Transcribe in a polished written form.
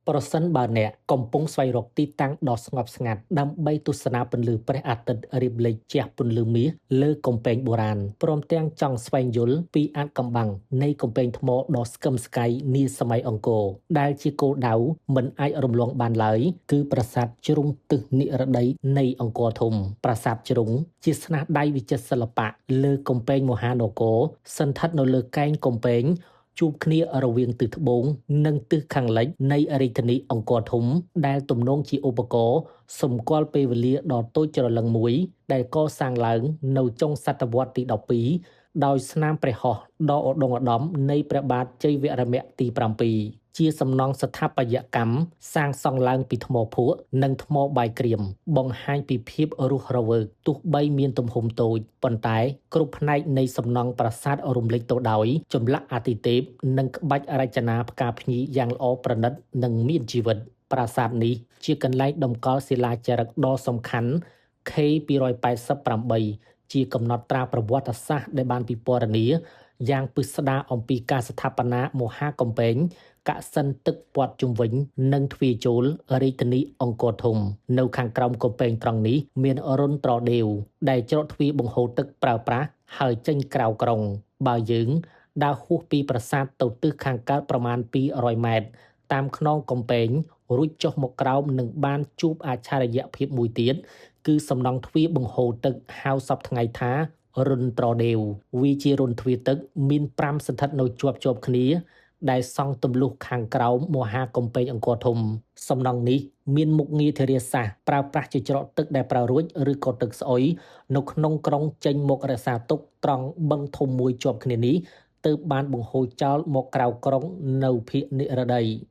ប្រសិនបើអ្នកកំពុងស្វែងរកទីតាំងដ៏ស្ងប់ស្ងាត់ដើម្បីទស្សនាពន្លឺព្រះអាទិត្យរៀបលិចជះពន្លឺមាសលើកំពែងបុរាណព្រមទាំងចង់ស្វែងយល់ពីអាថ៌កំបាំងនៃកំពែងថ្មដ៏ស្កឹមស្កៃនាសម័យអង្គរដែលជាគោលដៅមិនអាចរំលងបានឡើយគឺប្រាសាទជ្រុងទិសនិរតីនៃអង្គរធំប្រាសាទជ្រុងជាស្នាដៃវិចិត្រសិល្បៈលើកំពែងមហានគរសន្ធិដ្ឋនៅលើកែងកំពែងជួបគ្នារវាងទិសត្បូងនិងទិសខាងលិចនៃរាជធានីអង្គរធំដែលទំនងជាឧបករណ៍សម្គាល់ពេលវេលាដ៏តូចច្រឡឹងមួយដែលកសាងឡើងនៅចុងសតវត្សទី12ដោយស្នាមព្រះហស្ថដ៏ឧត្តុង្គឧត្តមនៃព្រះបាទជ័យវរ្មៈទី7ជាសំណង់ស្ថាបត្យកម្មសាងសង់ឡើងពីថ្មភក់និងថ្មបាយក្រៀមបង្ហាញពីភាពរស់រវើកទោះបីមានទំហំតូចប៉ុន្តែគ្រប់ផ្នែកនៃសំណង់ប្រាសាទរំលេចទៅដោយចម្លាក់អាទិទេពនិងក្បាច់រចនាផ្កាភ្ញីយ៉ាងល្អប្រណិតនិងមានជីវិតប្រាសាទនេះជាកន្លែងតម្កល់សិលាចារឹកដ៏សំខាន់ K288 ជាកំណត់ត្រាប្រវត្តិសាស្ត្រដែលបានពិពណ៌នាយ៉ាងពិស្ដារអំពីការស្ថាបនាមហាកំពែងកសិនទឹកព័ទ្ធជុំវិញនិងទ្វារចូលរាជធានីអង្គរធំនៅខាងក្រោមកំពែងត្រង់នេះមានរុនត្រដេវដែលច្រកទ្វារបង្ហូរទឹកប្រើប្រាស់ហើយចេញក្រៅក្រុងបើយើងដើរហួសពីប្រាសាទទៅទិសខាងកើតប្រមាណ200ម៉ែត្រតាមខ្នងកំពែងរួចចុះមកក្រោមនឹងបានជួបអច្ឆរិយភាពមួយទៀតគឺសំណង់ទ្វារបង្ហូរទឹកហៅសពថ្ងៃថារុនត្រដេវវាជារុនទ្វារទឹកមាន5សន្ធិដ្ឋនៅជាប់ៗគ្នាដែលសង់ទម្លុះខាងក្រោមមហាកំពែងអង្គរធំសំណង់នេះមានមុខងារធារាសាស្ត្រប្រើប្រាស់ជាច្រកទឹកដែលប្រើរួចឬក៏ទឹកស្អុយនៅក្នុងក្រុងចេញមករក្សាទុកត្រង់បឹងធំមួយជាប់គ្នានេះទើបបានបង្ហូរចោលមកក្រៅក្រុងនៅភាគនិរតី។